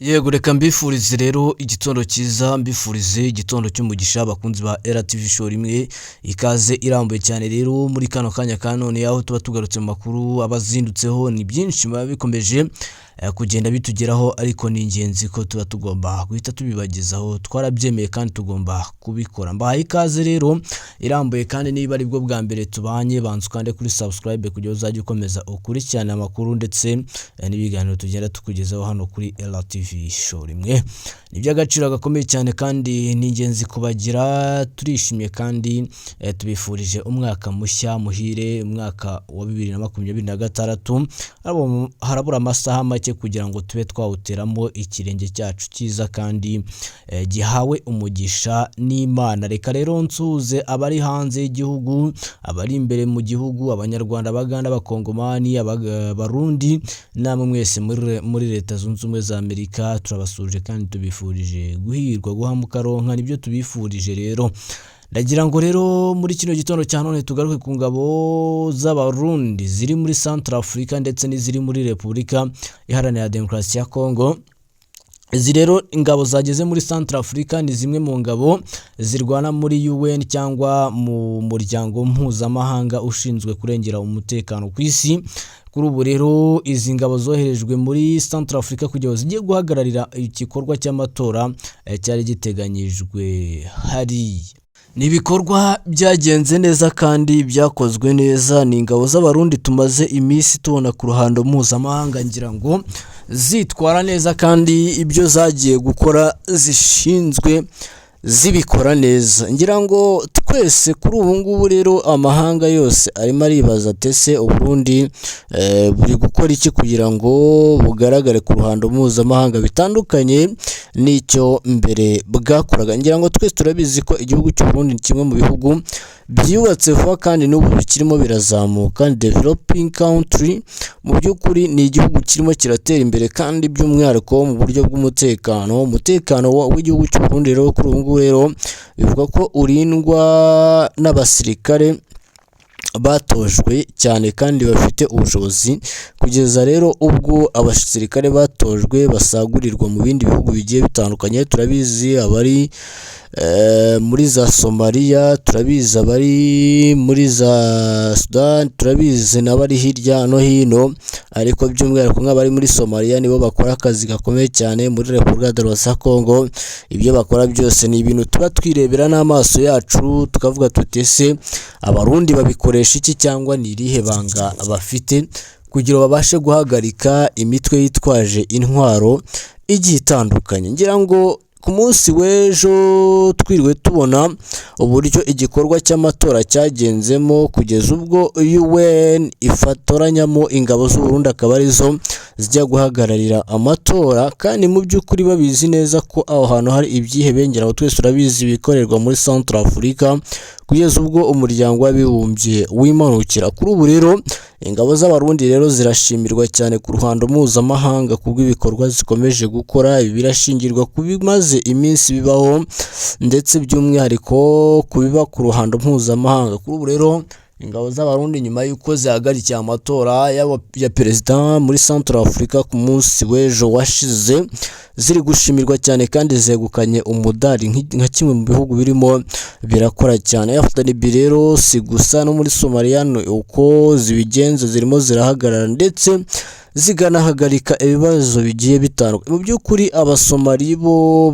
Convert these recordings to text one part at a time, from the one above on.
Yego, reka mbifurize rero igitondo cyiza, mbifurize igitondo cy'umugisha, abakunzi ba RTV Show rimwe. Ikaze irambuye cyane rero muri kano kanya ka none, aho tuba tugarutse mu makuru abazindutseho. Ni byinshi biba bikomeje kugenda bitugeraho, ariko ni ingenzi ko tuba tugomba guhita tubibagezaho. Twarabyemeye kandi tugomba kubikora. Mbahaye ikaze rero irambuye, kandi niba aribwo bwa mbere tubanye, banza ukande kuri subscribe kugira uzajye ukomeza ukurikirane amakuru ndetse n'ibiganiro tugenda tukugezaho hano kuri RTV Show rimwe. Ni iby'agaciro gakomeye cyane kandi ni ingenzi kubagira. Turishimye kandi tubifurije umwaka mushya muhire, umwaka wa 2026. Harabura amasaha make kugira ngo tube twawuteramo ikirenge cyacu cyiza kandi gihawe umugisha n'Imana. Reka rero nsuhuze abari hanze y'igihugu, abari imbere mu gihugu, Abanyarwanda, Abaganda, Abakongomani, Abarundi, namwe mwese muri Leta Zunze Ubumwe za Amerika. Turabasuhuje kandi tubifurije guhirwa, guhamuka ronka, nibyo tubifurije. Rero ndagira ngo rero muri kino gitondo cya none tugaruke ku ngabo z'Abarundi ziri muri Central Africa ndetse n'iziri muri Repubulika Iharanira Demokarasi ya Congo. Izi rero ingabo zageze muri Central Africa ni zimwe mu ngabo zirwana muri UN cyangwa mu muryango mpuzamahanga ushinzwe kurengera umutekano ku isi. Kuri ubu rero izi ngabo zoherejwe muri Central Africa kugira ngo zijye guhagararira igikorwa cy'amatora cyari giteganyijwe hariya. Ni ibikorwa byagenze neza kandi byakozwe neza. Ni ingabo z'Abarundi tumaze iminsi tubona ku ruhando mpuzamahanga, ngira ngo zitwara neza kandi ibyo zagiye gukora zishinzwe zibikora neza. Ngira ngo twese kuri ubu ngubu rero amahanga yose arimo aribaza ati: "Ese Uburundi buri gukora iki kugira ngo bugaragare ku ruhando mpuzamahanga bitandukanye n'icyo mbere bwakoraga?" Ngira ngo twese turabizi ko igihugu cy'u Burundi ni kimwe mu bihugu byubatse vuba kandi n'ubu bikirimo birazamuka, ni developing country. Mu by'ukuri ni igihugu kirimo kiratera imbere kandi by'umwihariko mu buryo bw'umutekano. Umutekano w'igihugu cy'u Burundi rero kuri ubu ngubu rero bivuga ko urindwa n'abasirikare batojwe cyane kandi bafite ubushobozi, kugeza rero ubwo abasirikare batojwe basagurirwa mu bindi bihugu bigiye bitandukanye. Turabizi abari muri za Somaliya, turabizi abari muri za Sudani, turabizi n'abari hirya no hino, ariko by'umwihariko nk'abari muri Somaliya nibo bakora akazi gakomeye cyane. Muri Repubulika ya Kongo ibyo bakora byose ni ibintu tuba twirebera n'amaso yacu, tukavuga tuti: "Ese Abarundi babikoresha iki cyangwa ni irihe banga bafite kugira babashe guhagarika imitwe yitwaje intwaro igiye itandukanye?" Ngira ngo ku munsi w'ejo twiriwe tubona uburyo igikorwa cy'amatora cyagenzemo, kugeza ubwo UN ifatoranyamo ingabo z'u Burundi akaba arizo zijya guhagararira amatora, kandi mu by'ukuri babizi neza ko aho hantu hari ibyihebe. Ngira ngo twese turabizi ibikorerwa muri Central Africa, kugeza ubwo Umuryango w'Abibumbye wimanukira. Kuri ubu rero ingabo z'Abarundi rero zirashimirwa cyane ku ruhando mpuzamahanga kubw'ibikorwa zikomeje gukora. Ibi birashingirwa ku bimaze iminsi bibaho, ndetse by'umwihariko ku biba ku ruhando mpuzamahanga. Kuri ubu rero ingabo z'Abarundi, nyuma y'uko zihagarikiye amatora ya perezida muri Central Africa ku munsi w'ejo washize, ziri gushimirwa cyane kandi zegukanye umudari nka kimwe mu bihugu birimo birakora cyane. FDNB rero si gusa, no muri Somalia ni uko zibigenza, zirimo zirahagarara ndetse zikanahagarika ibibazo bigiye bitandukanye. Mu by'ukuri Abasomali bo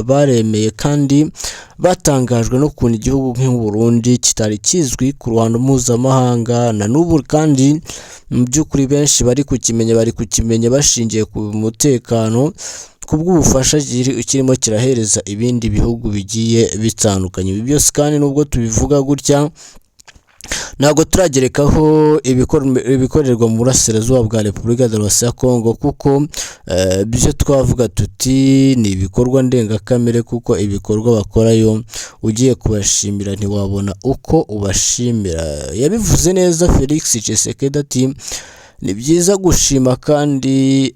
baremeye kandi batangajwe n'ukuntu igihugu nk'u Burundi kitari kizwi ku ruhando mpuzamahanga na n'ubu, kandi mu by'ukuri benshi bari kukimenya bashingiye ku mutekano, ku bw'ubufasha kirimo kirahereza ibindi bihugu bigiye bitandukanye. Ibi byose kandi nubwo tubivuga gutya, ntabwo turagerekaho ibikorerwa mu burasirazuba bwa Repubulika ya Demokarasi ya Kongo, kuko byo twavuga tuti ni ibikorwa ndengakamere, kuko ibikorwa bakorayo ugiye kubashimira ntiwabona uko ubashimira. Yabivuze neza Felix Tshisekedi ati: Ni byiza gushima kandi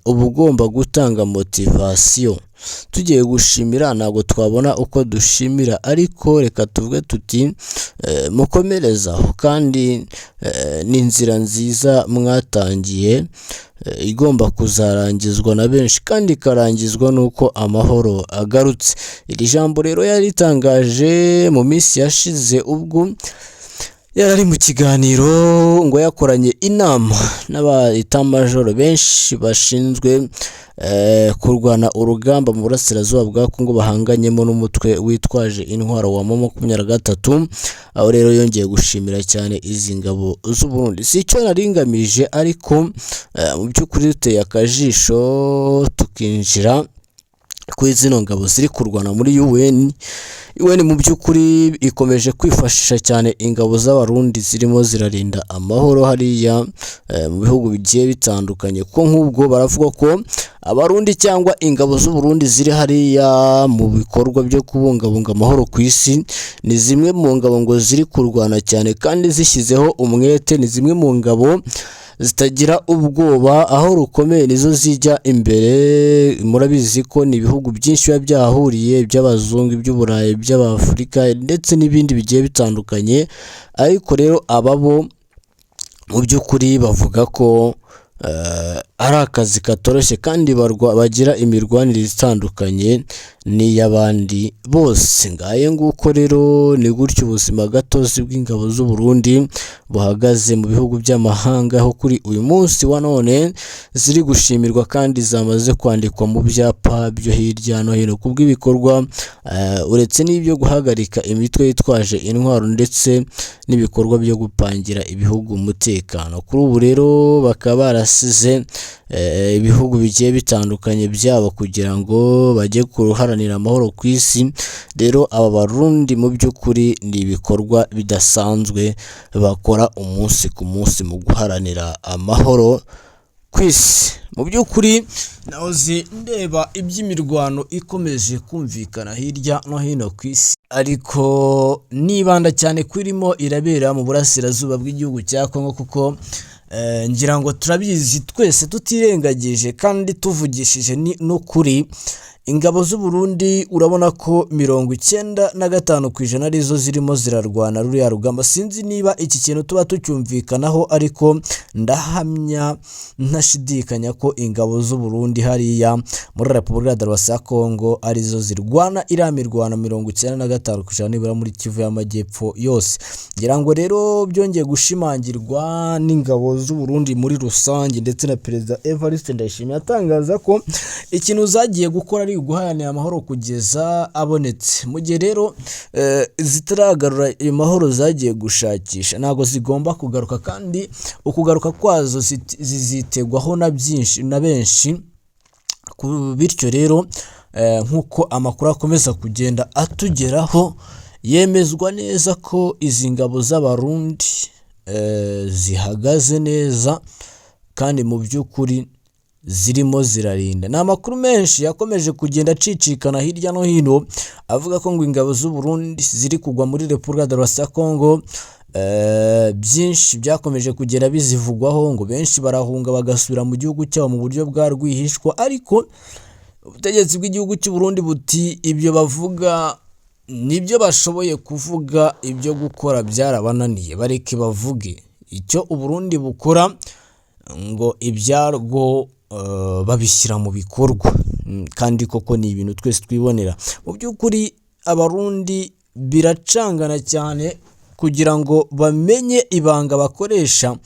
uba ugomba gutanga motivation. Tugiye gushimira ntabwo twabona uko dushimira, ariko reka tuvuge tuti mukomereze aho, kandi ni inzira nziza mwatangiye igomba kuzarangizwa na benshi kandi ikarangizwa n'uko amahoro agarutse. Iri jambo rero yaritangaje mu minsi yashize ubwo yari ari mu kiganiro ngo yakoranye inama n'abaetamajoro benshi bashinzwe kurwana urugamba mu burasirazuba bwa Kongo bahanganyemo n'umutwe witwaje intwaro wa M23, aho rero yongeye gushimira cyane izi ngabo z'u Burundi. Si icyo nari ngamije, ariko mu by'ukuri duteye akajisho tukinjira kuri zino ngabo ziri kurwana muri UN. UN mu by'ukuri ikomeje kwifashisha cyane ingabo z'Abarundi zirimo zirarinda amahoro hariya mu bihugu bigiye bitandukanye, ko nk'ubwo baravuga ko Abarundi cyangwa ingabo z'u Burundi ziri hariya mu bikorwa byo kubungabunga amahoro ku isi ni zimwe mu ngabo ngo ziri kurwana cyane kandi zishyizeho umwete, ni zimwe mu ngabo zitagira ubwoba, aho rukomeye nizo zijya imbere. Murabizi ko ni ibihugu byinshi biba byahahuriye, iby'abazungu, iby'Uburayi, iby'Abafurika ndetse n'ibindi bigiye bitandukanye, ariko rero aba bo mu by'ukuri bavuga ko ari akazi katoroshye kandi bagira imirwanire itandukanye n'iy'abandi bose. Ngaye nguko rero, ni gutyo ubuzima gatozi bw'ingabo z'u Burundi buhagaze mu bihugu by'amahanga, aho kuri uyu munsi wa none ziri gushimirwa kandi zamaze kwandikwa mu byapa byo hirya no hino kubw'ibikorwa uretse n'ibyo guhagarika imitwe yitwaje intwaro ndetse n'ibikorwa byo gupangira ibihugu umutekano. Kuri ubu rero bakaba barasize ibihugu bigiye bitandukanye byabo kugira ngo bajye guharanira amahoro ku isi. Rero aba Barundi mu by'ukuri ni ibikorwa bidasanzwe bakora umunsi ku munsi mu guharanira amahoro ku isi. Mu by'ukuri nahoze ndeba iby'imirwano ikomeje kumvikana hirya no hino ku isi, ariko nibanda cyane ko irimo irabera mu burasirazuba bw'igihugu cya Kongo, kuko ngira ngo turabizi twese tutirengagije kandi tuvugishije n'ukuri, ingabo z'u Burundi urabona ko 95% arizo zirimo zirarwana ruriya rugamba. Sinzi niba iki kintu tuba tucyumvikanaho, ariko ndahamya ntashidikanya ko ingabo z'u Burundi hariya muri Repubulika ya Demokarasi ya Kongo arizo zirwana iriya mirwano 95% nibura muri Kivu y'Amajyepfo yose. Ngira ngo rero byongeye gushimangirwa n'ingabo z'u Burundi muri rusange ndetse na Perezida Evariste Ndayishimiye atangaza ko ikintu zagiye gukora ari uguharanira amahoro kugeza abonetse. Mu gihe rero zitaragarura ayo mahoro zagiye gushakisha, ntabwo zigomba kugaruka, kandi ukugaruka kwazo zizitegwaho na byinshi na benshi. Bityo rero nk'uko amakuru akomeza kugenda atugeraho, yemezwa neza ko izi ngabo z'Abarundi zihagaze neza kandi mu by'ukuri zirimo zirarinda. Ni amakuru menshi yakomeje kugenda acicikana hirya no hino avuga ko ngo ingabo z'u Burundi ziri kugwa muri Repubulika ya Demokarasi ya Kongo. Byinshi byakomeje kugenda bizivugwaho, ngo benshi barahunga bagasubira mu gihugu cyabo mu buryo bwa rwihishwa, ariko ubutegetsi bw'igihugu cy'u Burundi buti ibyo bavuga nibyo bashoboye kuvuga, ibyo gukora byarabananiye, bareke bavuge. Icyo u Burundi bukora ngo ibyarwo babishyira mu bikorwa, kandi koko ni ibintu twese twibonera. Mu by'ukuri Abarundi biracangana cyane kugira ngo bamenye ibanga bakoresha.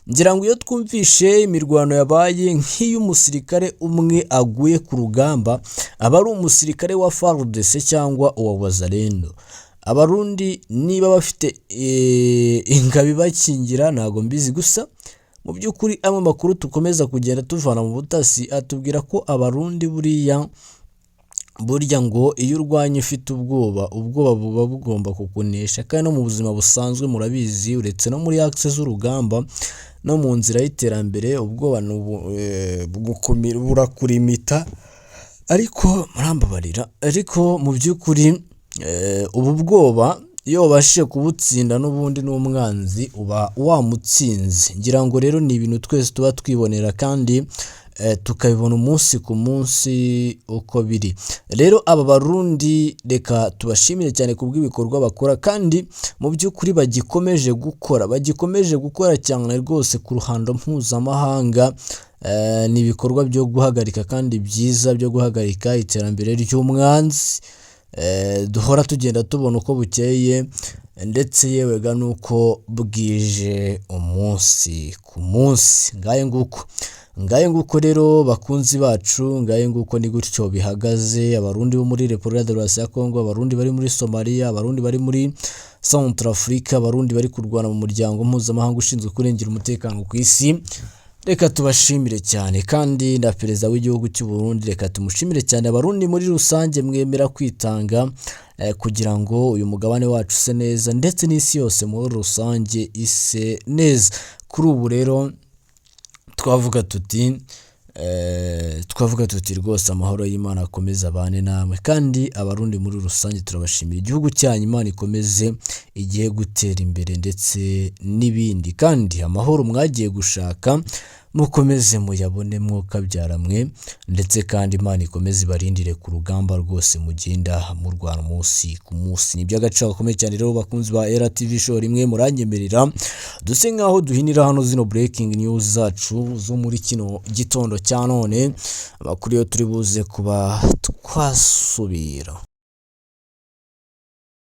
Ngira ngo iyo twumvishe imirwano yabaye, nk'iyo umusirikare umwe aguye ku rugamba, aba ari umusirikare wa FARDC cyangwa uwa Wazalendo. Abarundi niba bafite ingabo ibakingira ntabwo mbizi, gusa mu by'ukuri amwe makuru dukomeza kugenda tuvana mu butasi atubwira ko Abarundi buriya burya ngo iyo urwanye ufite ubwoba, ubwoba buba bugomba kukunesha. Kandi no mu buzima busanzwe murabizi, uretse no muri axe z'urugamba no mu nzira y'iterambere, ubwoba burakurimita. Ariko murambabarira, ariko mu by'ukuri ubu bwoba Iyo wabashije kubutsinda n'ubundi n'umwanzi uba wamutsinze. Ngira ngo rero ni ibintu twese tuba twibonera kandi tukabibona umunsi ku munsi uko biri. Rero aba Barundi reka tubashimire cyane ku bw'ibikorwa bakora, kandi mu by'ukuri bagikomeje gukora cyane rwose ku ruhando mpuzamahanga. Ni ibikorwa byo guhagarika kandi byiza byo guhagarika iterambere ry'umwanzi duhora tugenda tubona uko bukeye ndetse yewega n'uko bwije, umunsi ku munsi. Ngahe nguko, ngahe nguko rero bakunzi bacu, ngahe nguko, ni gutyo bihagaze. Abarundi bo muri Repubulika Demokarasi ya Kongo, Abarundi bari muri Somaliya, Abarundi bari muri Centrafrique, Abarundi bari kurwana mu muryango mpuzamahanga ushinzwe kurengera umutekano ku isi, reka tubashimire cyane. Kandi na perezida w'igihugu cy'u Burundi reka tumushimire cyane. Abarundi muri rusange mwemera kwitanga kugira ngo uyu mugabane wacu use neza, ndetse n'isi yose muri rusange ise neza. Kuri ubu rero twavuga tuti rwose amahoro y'Imana akomeze abane namwe. Kandi Abarundi muri rusange turabashimira, igihugu cyanyu Imana ikomeze igihe gutera imbere ndetse n'ibindi. Kandi amahoro mwagiye gushaka mukomeze muyabone mwe, ndetse kandi Imana ikomeze ibarindire ku rugamba rwose mugenda murwana umunsi ku munsi. Ni iby'agaciro gakomeye cyane rero, bakunzi ba RTV Show rimwe, muranyemerera duse nkaho duhinira hano zino breaking news zacu zo muri kino gitondo cya none. Amakuru yo turi buze kuba twasubira.